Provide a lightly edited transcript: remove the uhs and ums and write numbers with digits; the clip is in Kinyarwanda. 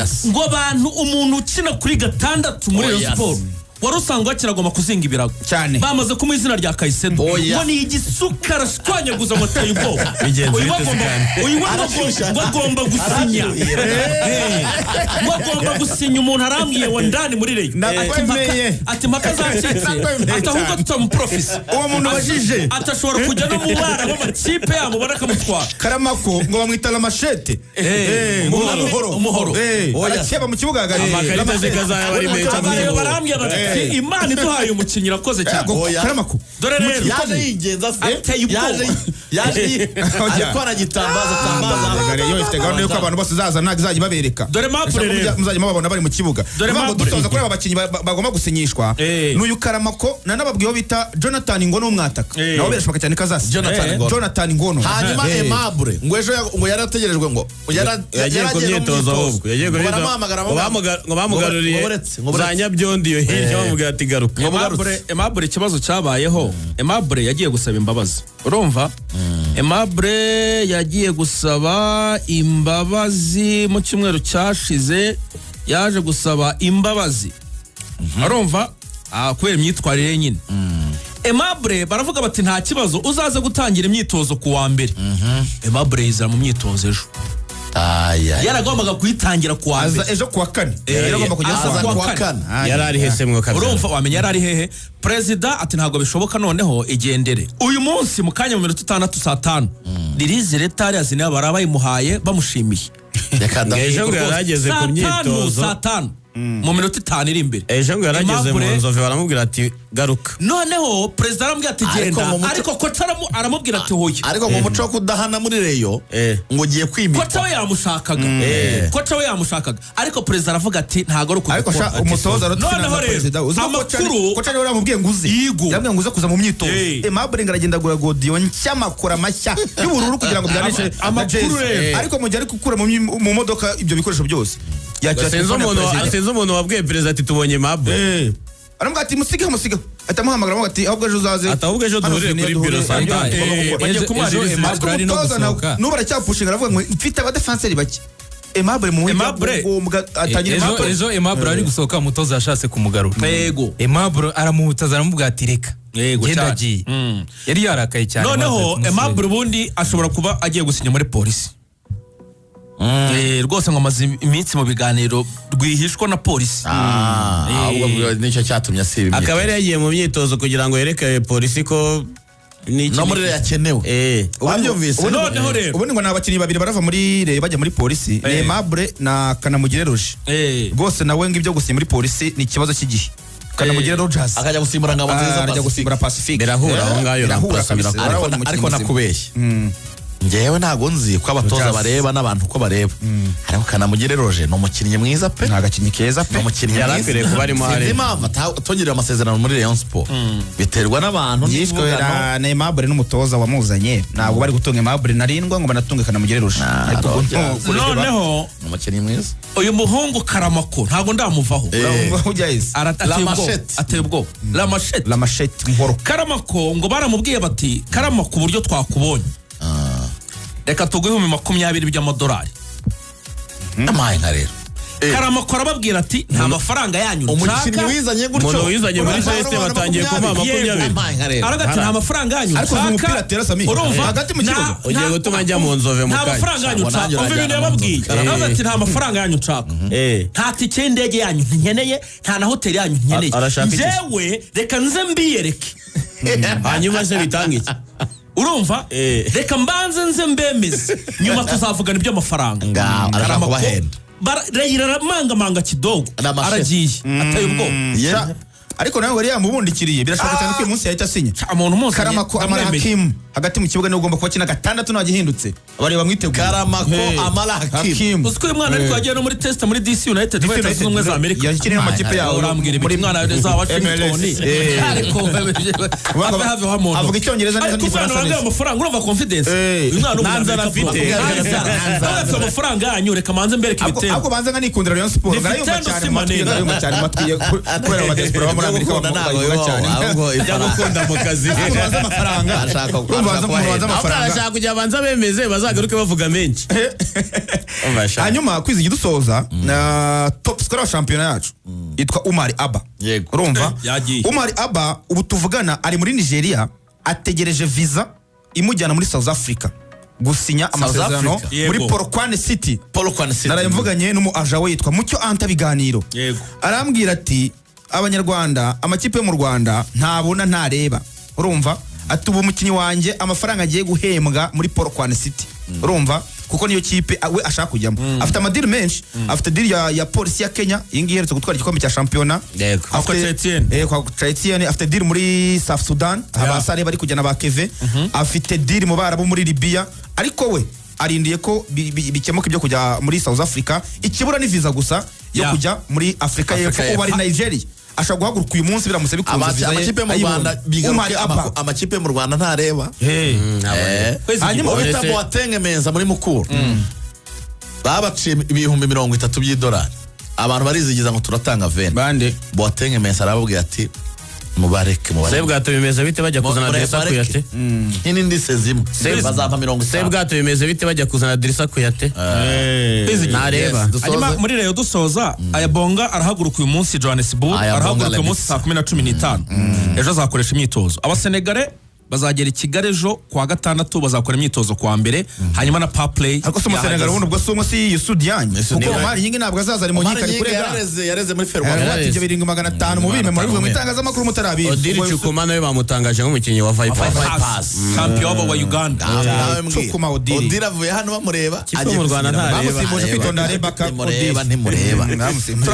Oya se. Ngo abantu, umuntu ukina kuri gatandatu muri Oya Rayon se. Sport wari usanzwe akina agomba kuzinga ibirago. Cyane. Bamaze kumuha izina rya Caicedo. Oya. Ngo ni igisuka, arashwanyaguza ngo ateye ubwoba. Bigenze Uyu bite we se agomba kandi? Uyu we ngo agomba gusinya. Ngo agomba gusinya. Umuntu arambwiye ngo ndani muri Rayon. Nakwemeye. Ati impaka zacitse. Nakwemeye Ati ahubwo cyane. tutamuprofisi. Uwo muntu wajije. Ati ashobora kujya no mu bana b'amakipe yamubona akamutwara. Karamako ngo bamwita Lamashete. Ngo Umuhoro. umuhoro. Umuhoro. Oya. Arakeba mu kibuga hagati. Amakarita zikazaba ari menshi. Abareba barambwira bati Imana iduhaye umukinnyi irakoze cyane. Yego, Oya. Karamako. Dore rero Yaje yigenza se. Ateye ubwoba. Yaje ariko aragitambaza tambaza. Yo ifite gahunda yuko abantu bose zaza ntabwo izajya ibabereka. Dore mapure Ndashaka ko rero. muzajya mubabona bari mu kibuga. Dore Ni ukuvuga ngo mapure. dusoza kuri aba bakinnyi bagomba gusinyishwa. N'uyu Karamako nanababwiye uwo bita Jonathan Ngono w'umwataka. Nawe birashoboka cyane ko azasinya. Jonathan Ngono. Jonathan Ngono. Hanyuma Aimable ngo ejo ngo yari ategerejwe ngo Yagiye ku yaragiye no mu myitozo, ahubwo yagiye ku Ngo myitozo. baramuhamagara. Ngo bamugaruriye ngo buretse, ngo za buretse. Nyabyondi iyo hirya, bamubwira ati garuka. Ngo bugarutse. Aimable, ikibazo cyabayeho, Aimable yagiye gusaba imbabazi. Urumva, Aimable yagiye gusaba imbabazi mu cyumweru cyashize, yaje gusaba imbabazi, urumva, kubera imyitwarire ye nyine. Aimable baravuga bati nta kibazo, uzaze gutangira imyitozo ku wa mbere. Aimable yizera mu myitozo ejo. Aya. Yaragombaga kuyitangira ku wa Aza mbere. ejo kuwa kane. Yaragomba kujya Aza kuwa kuwa kane. kane. Yari ari hese mwo kabiri. Urumva, wamenya yari ari hehe? Perezida ati ntabwo bishoboka, noneho igendere. Uyu munsi mu kanya, mu minota 6, saa 5, release letter yaziniye barabayimuhaye bamushimiye. Reka da. Ejo ngo yari ageze ku Saa 5, myitozo. saa 5, mu minota 5 iri imbere. Ejo ngo yari ageze mu Nzove, baramubwira ati garuka. Noneho perezida aramubwira ati Ariko genda. mu muco- Ariko coach aramubwira ati hoya. Ariko mu muco wo kudahana muri Rayon ngo ugiye kwimikwa. Coach we yamushakaga, coach we yamushakaga, ariko perezida aravuga ati ntabwo ari Ariko sha ukudukora. umutoza Noneho Rotifinanza rero, perezida uzi ko coach coach ariwe yaramubwiye ngo uze. Yigo. Yamubwiye ngo uze kuza mu myitozo. Aimable ngo aragenda agura godiyo nshya, amakora mashya y'ubururu kugira ngo byanishe na Amakuru jezi. rero. Ariko mu gihe ari gukura mu modoka ibyo bikoresho byose, yakira Sinzi telefone ya umuntu perezida. Sinzi umuntu wabwiye perezida ati tubonye Aimable. Aramubwira ati musigeho, musigeho. Ahita amuhamagara, aramubwira ati ahubwo ejo uzaze. Ati ahubwo ejo Hano duhurire Siniya kuri duhure, biro saa hari ibyo tanu. tugomba gukora. Bagiye Ejo kumuha ejo release. Aimable ari no Umutoza nawe gusohoka. n'ubu aracyapushinga, aravuga ngo mfite abadefanseri bake. Aimable mu Aimable. ngombwa atangire. Ejo Aimable. ejo Aimable ari gusohoka, umutoza yashatse kumugarura. Aimable aramuhutaza, aramubwira ati reka. Genda, Cyane. agiye. Yari yarakaye cyane. Noneho Aimable kumusezera. Aimable ubundi ashobora kuba agiye gusinya muri Polisi. Rwose ngo amaze iminsi mu biganiro rwihishwa na Polisi. Ah, ahubwo nicyo cyatumye asiba Akaba yari imyitozo. yagiye mu myitozo kugira ngo yereke polisi ko n'iki No muri Rayon akenewe. Wabyumvise? Noneho rero Ubundi ngo ni abakinnyi babiri barava muri Rayon bajya muri Polisi, ni Aimable na Kanamugire Roger. Rwose nawe ngo ibyo gusinya muri Polisi ni ikibazo cy'igihe. Kanamugire Rogers Akajya gusimbura Ngabo Nziza arajya Pacifique. gusimbura Pacifique. Birahura aho ngaho, Birahura Pacifique. kabisa. Ariko Urabona umukinnyi ariko muzima. nakubeshye, njyewe ntabwo nzi ko abatoza Rogers. bareba n'abantu uko bareba, ariko Kanamugire Roger ni umukinnyi mwiza pe. Ni agakinnyi keza pe. Ni umukinnyi Yari mwiza. akwiriye kuba arimo Sinzi hariya. impamvu atongerewe amasezerano muri Rayon Sport, biterwa n'abantu Yishwe n'imvugano. na Aimable n'umutoza wamuzanye, ntabwo bari gutunga Aimable narindwa ngo banatunge Kanamugire Roger. Ariko ubwo Rogers. kureba- Noneho Ni umukinnyi mwiza. Uyu muhungu Karamako ntabwo ndamuvaho. Urumva ujya hese. Ateye ubwoba. Lamashete. Ateye ubwoba Lamashete. Lamashete muhoro. Karamako ngo baramubwiye bati Karamako, uburyo twakubonye, reka tuguhe 20,000 by'amadolari. Amaye nka rero. Karamako arababwira ati nta mafaranga yanyu Umukinnyi nshaka. wizanye gutyo. Umuntu wizanye muri Urumva test abantu batangiye kumuha 20. 20. Amaye nka rero. Aravuga ati nta mafaranga yanyu Ariko uzi umupira nshaka. atera, Sami? Urumva? Hagati mu kibuga. Ugiye gutuma njya mu Nzove mu Nta kanya. mafaranga yanyu Cyangwa nshaka. nanjye Umva ibintu urajyana mu yababwiye. Nzove. Aravuga ati nta mafaranga yanyu nshaka, nta tike y'indege yanyu nkeneye, nta na hoteli yanyu nkeneye. Arashaka iki se? Njyewe reka nze mbiyereke. Hanyuma se bitanga iki? Urumva? Reka mbanze nze mbemeze, nyuma tuzavugana iby'amafaranga. Ngaho, arashaka Karamako, kubahenda. Reyira aramangamanga kidogo. Lamashete. Aragiye, ateye ubwoba. Sha, ariko nawe wari yamubundikiriye, birashoboka cyane ko uyu munsi yahita asinya. Ca, umuntu umuzanye, Karamako Amara ndamwemeye. Hakim hagati mu kibuga niwe ugomba kuba akina gatandatu, ntagihindutse abareba mwiteguye. Karamako Hey. Amara Hakim. Hakim. Uzi ko uyu mwana ariko yagiye no muri test muri DC United, muri Leta Zunze Ubumwe za Amerika. Yakiniye n'amakipe yawo Urambwira muri ibiki mwana za Washington? MLS. Ariko have have hamono. Avuga Icyongereza neza Ariko umwana n'Igifaransa wambaye neza. amafaranga, urumva confidence. Uyu mwana Nta nzara w'umunyamerika afite. bro. Nta nzara. Nawe afite amafaranga yanyu, reka manze mbereke Ahubwo ibitero. ahubwo banza nkanikundira Rayon Sport, Ni ngarayumva Vitendo cyane si mu matwi, maneno. ngarayumva cyane mu matwi kubera aba diaspora baba muri muri Ibyo Amerika gukunda ntabwo babivuga bibaho, cyane. Ahubwo Ibyo ifaranga. gukunda mu kazi. Umuntu banza amafaranga. Ashaka- Urumva ashaka banza umuntu banza kubahenda. Ahubwo amafaranga. arashaka kugira banza bemeze bazagaruke bavuga menshi. Umva sha. Hanyuma kwizigira dusoza na top scorer wa shampiyona yacu yitwa Umar Abba. Yego. Urumva? Yagiye. Umar Abba ubu tuvugana ari muri Nigeria, ategereje visa imujyana muri South Africa gusinya amasezerano Africa? Yego. muri Polokwane City. Polokwane City. Naraye mvuganye n'umu agent we yitwa Mucyo Anta Biganiro. Yego. Arambwira ati abanyarwanda, amakipe yo mu Rwanda ntabona ntareba. Urumva? Ati ubu umukinnyi wanjye amafaranga agiye guhembwa muri Polokwane City. Urumva? Kuko niyo kipe we ashaka kujyamo. Afite ama deal menshi, afite deal ya polisi ya Kenya, iyi ngiyi iherutse gutwara igikombe cya shampiyona. Yego. Kwa Afite Etienne. Kwa Etienne afite deal muri South Sudan, abasare bari kujyana ba Keve. Afite deal mu Barabu muri Libya, ariko we arindiye ko bikemuka ibyo kujya muri South Africa. Ikibura ni visa gusa yo kujya muri Afrika y'Epfo. y'Epfo. Ubu ari Nigeria, ashobora guhaguruka uyu munsi biramutse bikunze visa ye Amakipe yo mu ayibonye. Rwanda bigaruke, Umar Abba. amakipe yo mu Rwanda ntareba. Hanyuma uwo bita Uretse- Boateng Menza muri Mukura babaciye 30,000 by'idolari, abantu barizigiza ngo turatanga 20. Bande? Boateng Menza arababwira ati mubareke, mubareke. Sebwato bimeze bite bajya kuzana Drissa Mubareke. Kuyate? N'indi zimwe bazampa 50. Sebwato bimeze bite bajya kuzana Drissa Kuyate? Ntareba. Yes, dusoze. Hanyuma muri Rayon dusoza, Ayabonga arahaguruka uyu munsi Johannesburg. Ayabonga Arahaguruka uyu Lebitsa. munsi saa 10:15, ejo azakoresha imyitozo. Abasenegare bazagera i Kigali ejo kuwa gatandatu, bazakora imyitozo kuwa mbere, hanyuma na Paplay Ariko se umusenegal ubundi ubwo si umwe, si Youssou Diagne? Youssou Kuko Diagne. Omar Nyingi ntabwo azaza, ari mu Omar nkiko ari Nyingi kurega. yareze muri Ferwafa. Aravuga ati Yarareze. ibyo 750 mubime, murabivuga mu itangazamakuru mutarabizi. Odili Ubwo Chukuma nawe bamutangaje nk'umukinnyi wa Vipers. Vipers, champion wa Uganda. Nawe mbwira. Cukuma Odili. Odili avuye hano bamureba. Kipe mu Rwanda agiye ntareba. gusinyira. Bamusimbuje kwitonda Rebecca Ntimureba, Odili. ntimureba. Bamusimbuje.